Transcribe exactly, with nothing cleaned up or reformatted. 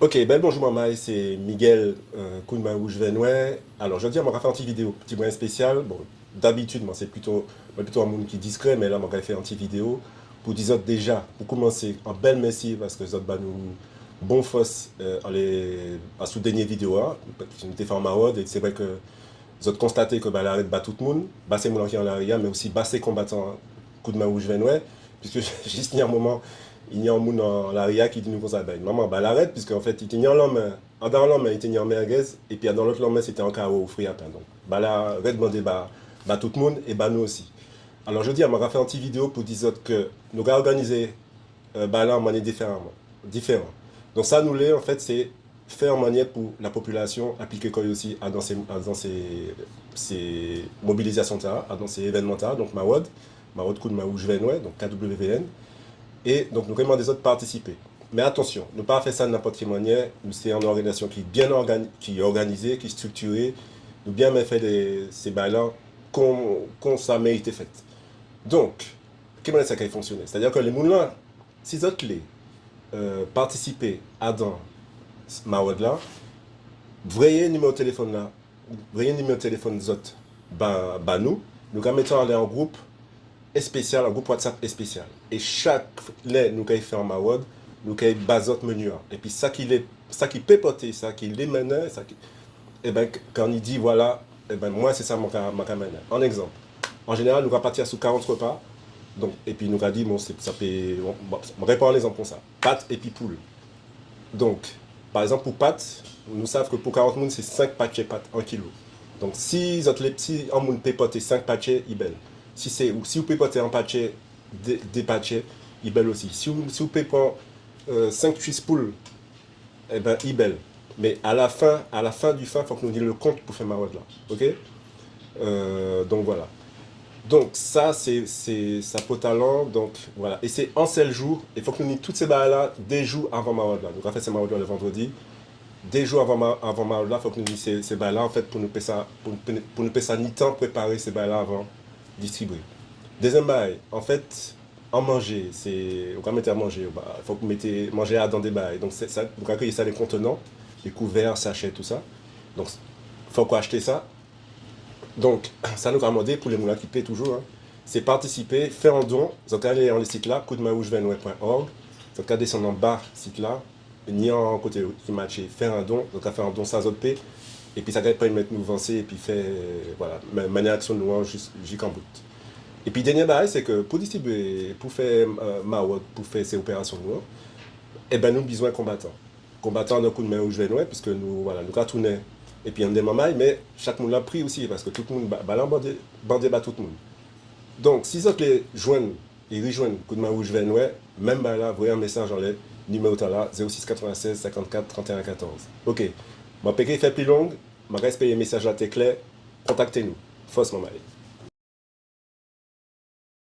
Ok, bel bonjou manmay, sé Miguel, euh, Koudmen Wouj Vè Nwè. Alò, jòdi-a, man ka fè an ti vidéo, ti bren spésial. Bon, dabitid, mwen sé plito, mwen plito an moun ki diskré, mé la, man ka fè an ti vidéo pou di zot déja, pou koumansé, an bel mèsi, paske zot ba nou bon fos, euh, anlè, asou dènié vidéo-a, nou té fè an mawod, é sé vré ke zot konstaté ke bagay-la ret ba tout moun, ba sé moun-lan ki an lari-a, mé osi ba sé konbatan Koudmen Wouj Vè Nwè, piske jis ni an moman, ni an moun an lari-a ki di nou konsa, ben, manman, bagay-la ret, piske an fet, i té ni an lanmen, andan an lanmen, i té ni an mèrgez, épi andan lot lanmen, sé té an kawo fri a pen. Donk, bagay-la ret, mandé ba, ba tout moun, é ba nou osi. Alò, jòdi-a, man ka fè an ti vidéo pou di zot ke nou ka òganizé, euh, bagay-la an manniè diféraman, diféran. Donk, sa nou lé, an fet, sé fè an manniè pou lapopilasion apliké kò'y osi adan sé, adan sé, sé mobilizasion-tala, adan sé évènman-tala, donk mawod, mawod Koudmen Wouj Vè Nwè, donk K W V N. É donk nou ka mandé zot patisipé. Mé atansion, nou pa fè sa nenpot ki manniè, nou sé an òganizasion ki bien ògani-, ki òganizé, ki striktiré, nou bien enmen fè dé, sé bagay-la kon, kon sa mérité fet. Donk, ki manniè sa ka fonksioné ? Sétadi ke lé moun-lan, si zot lé, euh, patisipé adan s-, mawod-la, vréyé niméwo téléfòn-la, vréyé niméwo téléfòn zot ba, ba nou, nou ka mété anlè an group spésial, an group WhatsApp spésial. É chak lè nou kay fè an mawod, nou kay ba zot meni-a. Épi sa ki lé, sa ki pé pòté, sa ki lé mennen, sa ki, ében, k-, kan i di, vwala, ében, mwen, sé sa mwen ka, mwen ka mennen. An ekzanp, an jénéral, nou ka pati asou karant répa. Donk, épi nou ka di, bon, sé, sa pé, bon, bon, mwen ka pran an ekzanp kon sa. Pat épi poul. Donk, pa ekzanp, pou pat, nou sav ke pou karant moun, sé senk patjé pat, an kilo. Donk, si zot lé, si an moun pé pòté senk patjé, i bel. Si sé, si ou pé pòté an patjé, dé, dé patjé, i bel osi. Si ou, si ou pé pran, euh, senk kuis poul, ében, i bel. Mé a la fen, a la fen di fen, fok nou ni le kont pou fè mawod-la. Ok ? Euh, donk, vwala. Donk, sa, sé, sé, sa potalan, donk, vwala. É sé an sel jou, é fok nou ni tout sé bagay-la dé jou avan mawod-la. Nou ka fè sé mawod-la lè vandrèdi. Dé jou avan ma-, avan mawod-la, fok nou ni sé, sé bagay-la, an fet, pou nou pé sa, pou, pou, pou nou pé sa ni tan préparé sé bagay-la avan distribié. Dézièm bagay, an fet, an manjé, sé, ou ka mété an manjé, ba, fok mété manjé adan dé bagay. Donk, sé, sa, ou ka kriyé sa dé kontenan, dé kouvè, sachè, tousa. Donk, fok ou achté sa. Donk, sa nou ka mandé pou lé moun-lan ki pé toujou, en, sé patisipé, fè an don. Zot ka alé anlè sit-la, koudmenwoujvènwè pwen org. Zot ka désann anba sit-la. Ni an koté ki matjé fè an don, zot ka fè an don sa zot pé, épi sa ka pèmet nou vansé, épi fè, vwala, men-, mennen aksion nou an jis, jiskanbout. Épi dènié bagay, sé ke pou distribié, pou fè, euh, mawod, pou fè sé opérasion nou an, ében, nou bizwen konbatan. Konbatan dan Koudmenwoujvènwè, piske nou, vwala, nou ka tounen, épi an dé manmay, mé chak moun-lan pri osi, paske tout moun, ba, ba la bandé, bandé ba tout moun. Donk, si zot lé jwenn é rijwenn Koudmenwoujvènwè, menm bagay-la, voyé an mésaj anlè niméwo-tala, zéro six quatre-vingt-seize cinquante-quatre trente et un quatorze. Ok. Man pé ké fè pli long, man ka espéré mésaj-la té klè, kontakté nou. Fos, manmay.